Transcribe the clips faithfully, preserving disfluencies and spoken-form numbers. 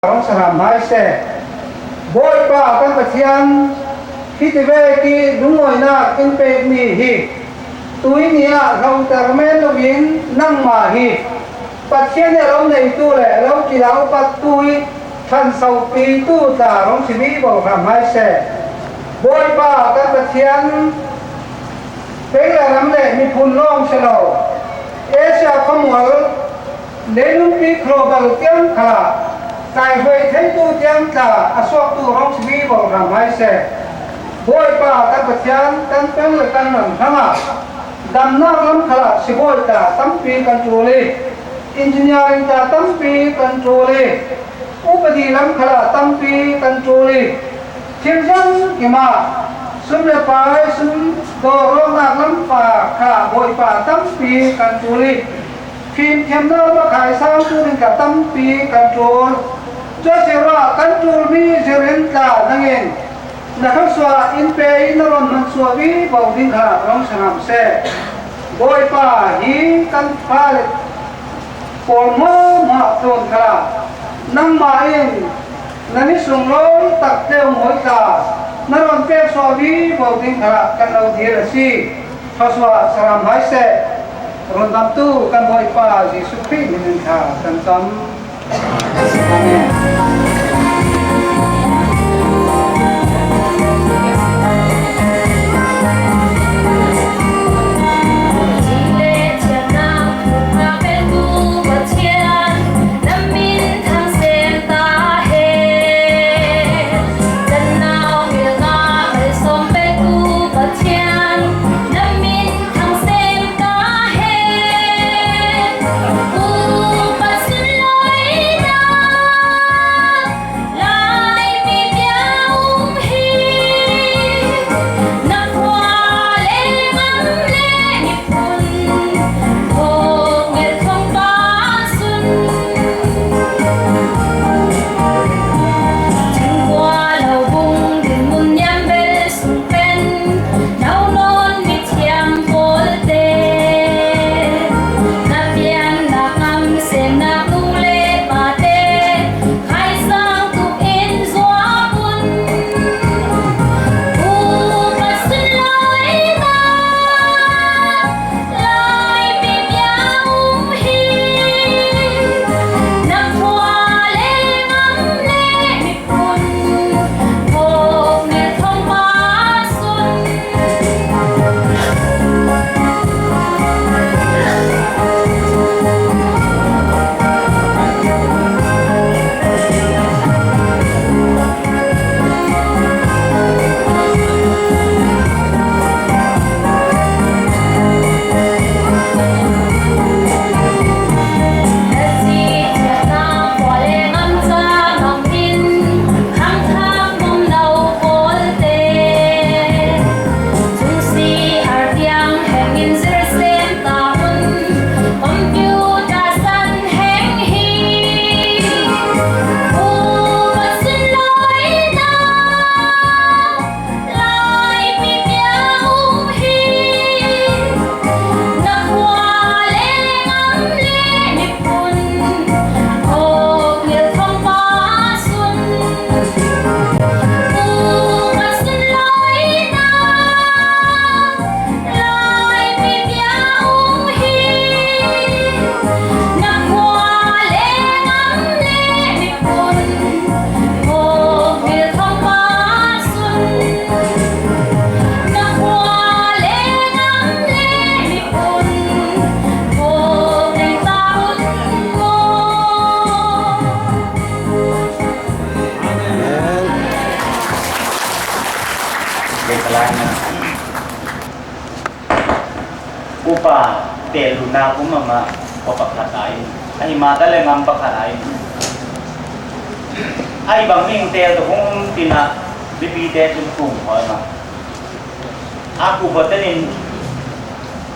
hong salam hai se. Bawipa kan Pathian, hiti vek i lungawina in pêk ni hi. Tuni a hlawngter men loin nangma hi Pathian in a lo neitu leh a lo kila upattu i thansoppitu tla hong si vivo hlawm hai se. Bawipa kan Pathian, Bangla ram leh miphun lawm silo, Asia khuamual, leilungpi global tiang khalah taihoi theitu tiang tla a suaktu hong si vivo hlawm hai se. Bawipa kan Pathian, kan peng leh kan ram hlangah damna lam khalah sibawi tla tampi kan tul hi. Engineering tla tampi kan tul hi. Upadi lam khalah tampi kan tul hi. Thil zangkim ah sum leh pai, sum dawr, rawngak lam pa kha Bawipa tampi kan tul hi. Fimthiamna makhai sangtu ding kha tampi kan tul. Tua sila kan tul mi zir in tla nang in na thosua in pia in na ron mansuah vivo ding kha hong salam se. Bawipa, hi kan pha leh pawl mawhmawh tun khalah nangma in na ni sung lawi tak teng hoi tla na ron peksuah vivo ding khalah kan lo dil a si. Thosua salam hai se. Rundamtu kan Bawipa Jesu Khrih min in kha kan tam. Amen. Upa, teel lutna kum mama, upa pakhat a in, ahi ma ta le ngam pakhat a in. Ahi bang mihing teel to hung tina, mipite chun kum hoi ma. A ku hotel in,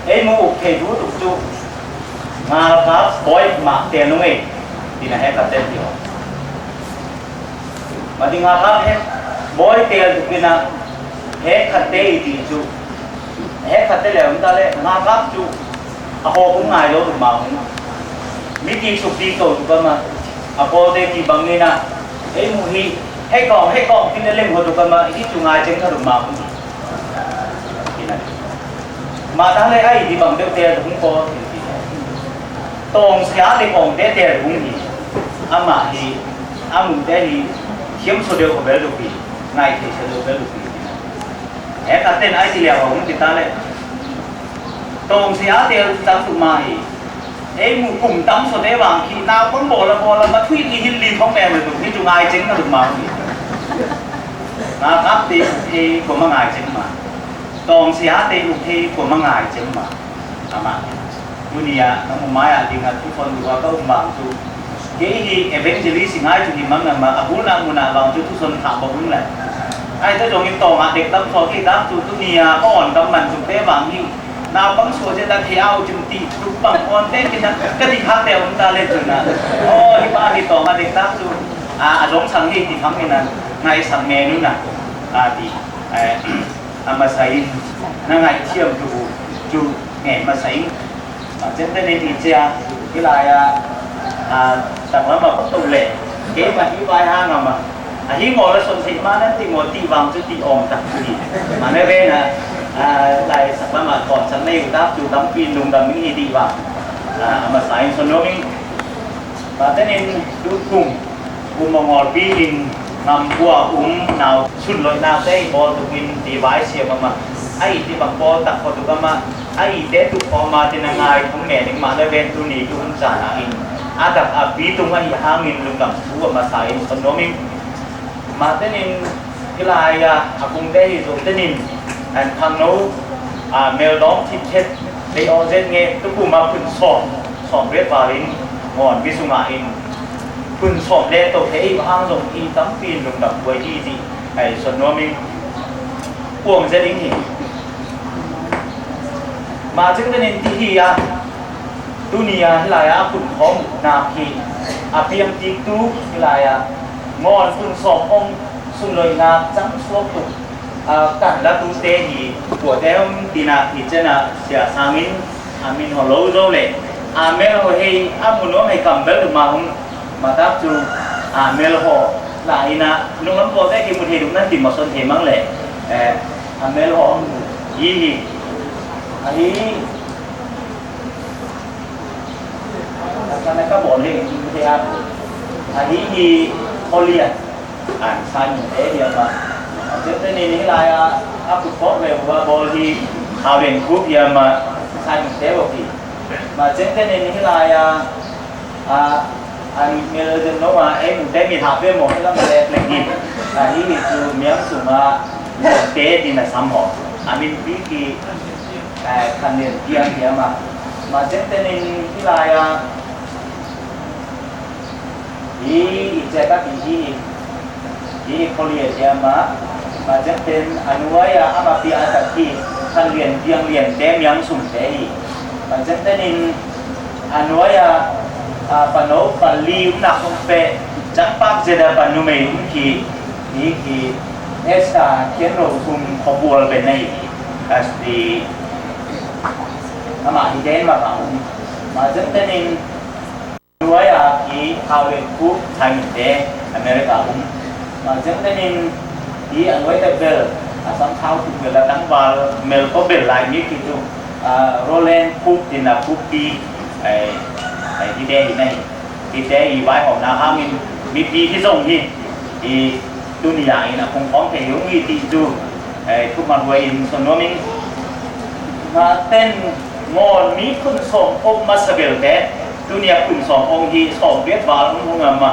ei mu uk thei thu tuk chu, ngalkap boi ma teel nung ei, tina he ka tel ti ho. Mati ngalkap he boi teel tuk tina, he khat te i ti chu. He khat te le um ta le, ngalkap chu, a ho kum ngai lo tuk ma hung. Mi ti suk ti to tuk ma, a ko te ti bang ni na, Ei mu hi, hei kawng, hei kawng, tin le leng ho tu kama, hi chu ngai cheng tha du ma hung hi. Ina. Ma ta le ai di bang deu te hung ko, tin ti. Tawngsia te kawng te te hung hi. Ama hi, a mu te hi, thiam so deu ko bel du hi, ngai thei so deu bel du hi. He ka ten ai ti le hung ti ta le. Tawngsia te chang su ma hi. Ei mu kum tam so te vang khi naupang bawl a bawl a ma thui li hin li thong me me tu hi chu ngai cheng na lu ma hi. Na kap te u thei ko ma ngai cheng ma. Tawngsia te u thei ko ma ngai cheng ma. Ama. Tuni a, nang u mai a ding a thu kon lu a ka um vang chu. Kei hi evangelist ngai chu hi mang na ma, a bul na mun a vang chu thuson kha ba hung lai. Ai ta zong in tawng a dek tam thaw kei tak chu tuni a ka awn kam man chu te vang hi. Naupang suah zia ta thei au chun ti tuk bang awn te kin a ka ti kha te um ta le chun a. Aw, hi pa hi tawng a dek tak chu. A, a zong sang hi ti phang in a ngai sang me nun a. A ti. Ai, a masa in na ngai thiam tu chu ngai masa in. A, chente nen i chia, i lai a, a, tak lam a ko to le, keima hi vai hang ama. A hi ngaw la son thei ma nan ti ngaw ti vang chu ti awm tak hi. Ma ne ve na, a, lai sak lam a kon san nei u tak chu dam pin lung dam ning hi ti vang. A, ama sa in son no ming. Ma te nen du kung. Kum a ngawlpi in ngam bua um nau sun loina te i bawl tuk in ti vai siam ama. A i ti bang bawl tak ko tuk ama. A i te tuk ko ma ti na ngai thung me ding ma le ven tuni tu hun sa na in. A tak a pi tung a i hang in lungdam thu ama sa in son no ming. Ma te nen i lai a, a kung te hi zo te nen. An khang no, a, mel dawng thit khet, lei aw zet nge, tu kum a phun sawm, sawm riat val in, ngawn mi sung a in, phun sawm le to thei i hang zong i tampi in lungdam buai hi ti, ai, son nuam in, puang zet in hi. Ma ching te nen ti hi a, tuni a hi lai a phun khawm nak hi, a piang tik tu hi lai a, ngawn phun sawm ong, sun loina chang suak tuk, a, kan la tu te hi, kua te om tina hi chena sia sangin, a min haw lo zo le, a mel haw hei, a mun om hei kam bel tu ma hung, ma tak chu, a mel haw, la ina, nung lam kua te ki mun hei duk nan ti ma son hei mang le, eh, a mel haw om hi hi, a hi, a kan a ka bawl hei, hei a, a hi hi, haw lia. An Simon te hi ama. Chente nen hi lai a, a kut kawk ve ua bawl hi, Hau Lian Khup hi ama, Simon te bawk hi. Ma chente nen hi lai a, a, an mel zen no ma, ei mu te mi hap ve maw, hi lam a lek leng hi. A hi hi chu miang sung a, te din a sam haw. A min pi ki, eh, Khan Lian Piang hi ama. Ma chente nen hi lai a, Hi, i cheka ti hi, hi, hi Khawlian hi ama, ma cheng ten a nuai a, ama pi a tak hi, Khan Lian Piang Lian te miang sung te hi. Ma cheng ten in a nuai a, a, pano pali um nak hong pe, chang pak zet a pa numei um hi, hi, hi, Esther Kian Ro Thum Khawbual pen na hi, as di, ama hi den ma ka um. Ma cheng ten in, Nuai a hi Hau Lian Khup Thai minte America um. Ma cheng ten in hi a nuai ta bel, a sam thau tuk bel a tangval mel ko bel lai mi ki tu, a, Roland Khup tin a Khup pi, ai, ai, hi te hi nei. Hi te hi vaihawmna hangin mipi hi zong hi. Hi Tuni a in a phung khawm thei hung hi ti chu, eh, thuman huai in son nuam ing. Nga ten ngawn mi phun sawm ong masa bel te, tuni a phun sawm ong hi sawm riat val hung hung a ma.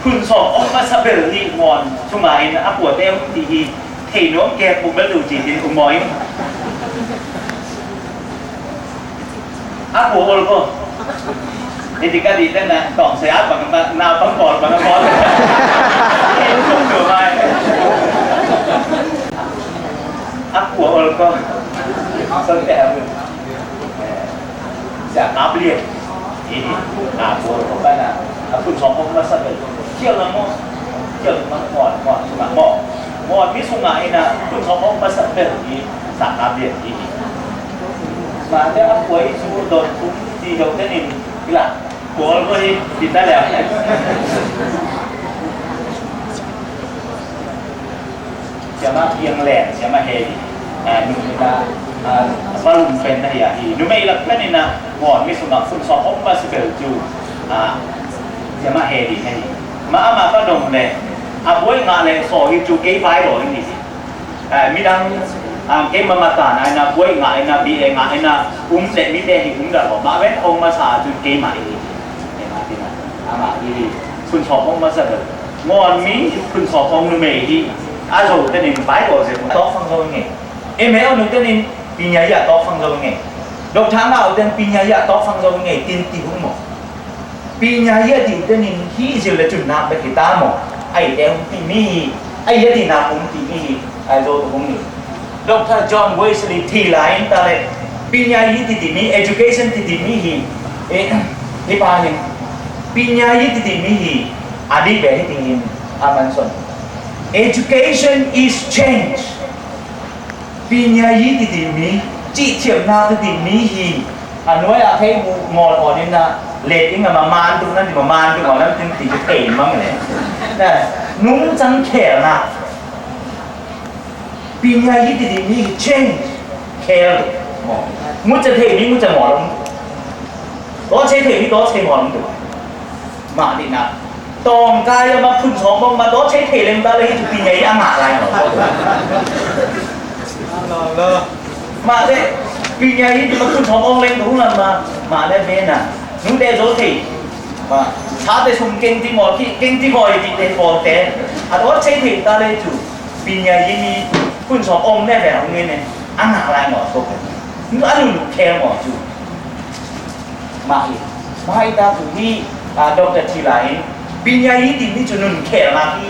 Phun sawm ong masa bel hi ngawn chunga in a pua te hung ti hi thei nuam kei buk bel tu ci tin um maw ing. A kua ol ko. Hiti ka di te na tawng se a bang na, na bang bawl bang a bawl. Ei, kum tu mai. A kua ol ko. Son te a bu. Sia kap lian. Hiti. A kua ol ko ka na. A phun sawm ong masa bel. Kial na maw. Kial na maw. Maw. Maw. Maw. Mi sung a ina. Phun sawm ong masa bel. Hiti. Sa kap lian. Hiti. Mate a kua i su dot kum ti dot tenin ila. Kua ol ko hi ti ta le. He, eh, numei la, ah, va lum pen na hi a hi. Numei lak pen in a, ngawn mi sung a phun sawm ong masa bel chu, ah, zia mah he di na hi. Mah ama ka dong le, a buai ngah le saw hi chu kei Bible in hi. Eh, midang, ah, kei mama tan a in a buai ngah in a, B A ngah in a, um le mite hi um da lo. Mah ven ong masa chu kei mah hi. Kei mah hi na. Ama hi hi. Phun sawm ong masa bel. Ngawn mi phun sawm ong numei hi. A zo tenin Bible zia tawk fang zo nge. M A a nu tenin ပညာရေး a tawk fang zo nge. Doctor ngah u ten ပညာရေး a tawk fang zo nge. Tin ti hung maw. ပညာရေး a ti u tenin hi zia le chun nak bek hi ta maw. Ai te hung ti mi hi. Ai a ti nak hung ti mi hi. Ai zo hung hi. Doctor John Wesley thi lai in ta le. ပညာရေး ti ti mi, education ti ti mi hi. Eh, hi pa hin. ပညာရေး ti ti mi hi. A di be hi ti hin. A man son. Education is change. ပညာရေး ti ti mi, cih thiamna ti ti mi hi. A nuai a thei mu ngawn awn in a, let in a maman tuk nan ti maman tuk awn nan tin ti thei mang le. Na, nungchang khelna. ပညာရေး ti ti mi hi, change, khel. Maw. Ngucha thei mi ngucha maw lo. Tawchei thei mi tawchei maw lo. Mah dih na. Tawngkai a ma phun sawm ong ma tawchei thei lem ta le hi chu ပညာရေး a ngah lai maw. Mah le, ပညာရေး ti ma phun sawm ong lem tu hung lam ma, mah le ve na. Nu te zo thei. Ma, sa te sum keng ti maw ki, keng ti maw i ti te pawl te. A tawchei thei ta le chu ပညာရေး mi phun sawm ong ne ve hung ne. A ngah lai maw so. Nu a nu nu khel maw chu. Mah hi, mah hi ta tu hi, ah, Doctor thi lai in, ပညာရေး ti mi chu nun khel mah hi.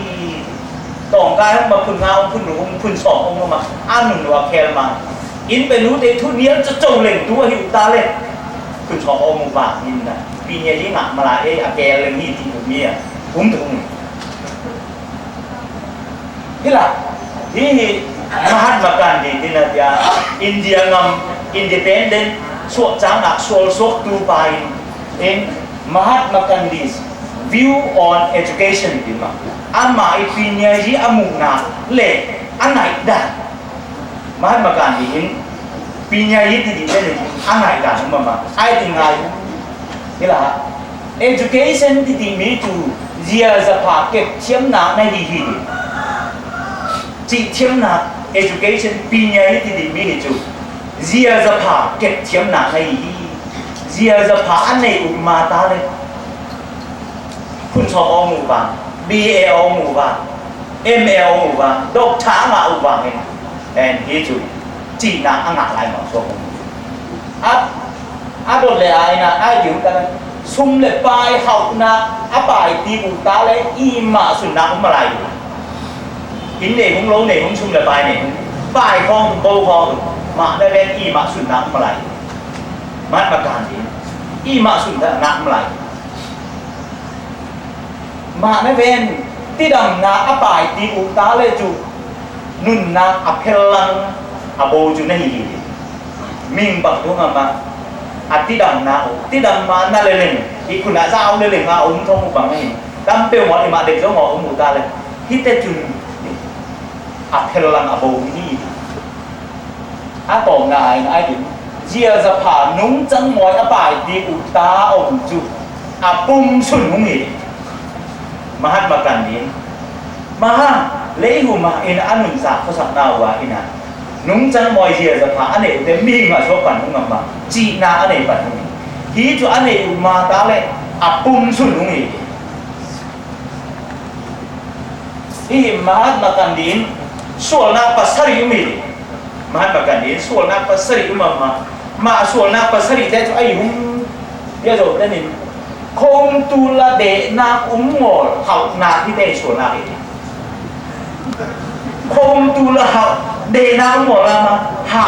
Tawngkai hong ma phun nga hong phun nu hong phun sawm hong ma, a nun wa khel mah. In pe nu te thu nial cha chong leng tu a hi u ta le. Phun sawm hong mu ba in na. ပညာရေး ngah ma lai e, a khel leng hi ti u mi a. Um tu mi. Hi la, hi hi Mahatma Gandhi ti na tia, India ngam independent suak chang a sual suaktu pa in, in Mahatma Gandhi's view on education ti ma. Ama i ပညာရေး a muhna le a ngaihdan. Mahatma Gandhi in ပညာရေး ti ti te le a ngaihdan um ma ma. Ai ti ngai. Hi la, education ti ti mi chu zia zapha kep thiamna na hi hi. Cih thiamna, education, ပညာရေး ti ti mi hi chu zia zapha kep thiamna na hi hi. Zia zapha a nei u ma ta le. Phun sawm ong u vang, B A ong u vang, M A ong u vang, doctor ngah u vang in. En hi chu, cihna a ngah lai maw so hong. A, a dot le a ina, a i diu ta le. Sum le pai hauhna, a pai ti u ta le, i mah sunna um ma lai. In nei hung lo nei hung sum le pai nei hung. Pai khawng tu, bo khawng tu. Mah le ven i mah sunna um ma lai. Mah ma kan di. I mah sunna um ma lai. Mah na ven, tidamna a pai ti u ta le chu, nunna a phel lang a bo chu na hi hi. Ming bang tu nga ma, a tidamna u, tidam ma na le leng, i khun a zau le leng a um thong u bang hi. Dam peu maw i mah dek zong aw um u ta le, hi te chun, a phel lang a bo hi. A tawpna a in ai din, zia zapha nungchang mawi a pai ti u ta om chu, a pum sun hung hi. Mahatma Gandhi in, maha, lei hu ma in a nunsa khosakna ua in a, nungchang mawi zia zapha a nei u te mihing a suak pan hung a ma, cihna a nei pan hung hi. Hi chu a nei u ma ta le, a pum sun hung hi. Hi hi Mahatma Gandhi in sualna pasari um hi. Mahatma Gandhi in sualna pasari um a ma. Ma sualna pasari te chu a i hung bia zo te nin. Khawm tu la dehna um ngawl hauhna hi te sualna hi. Khawm tu la hauh dehna um ngawl a ma. Ha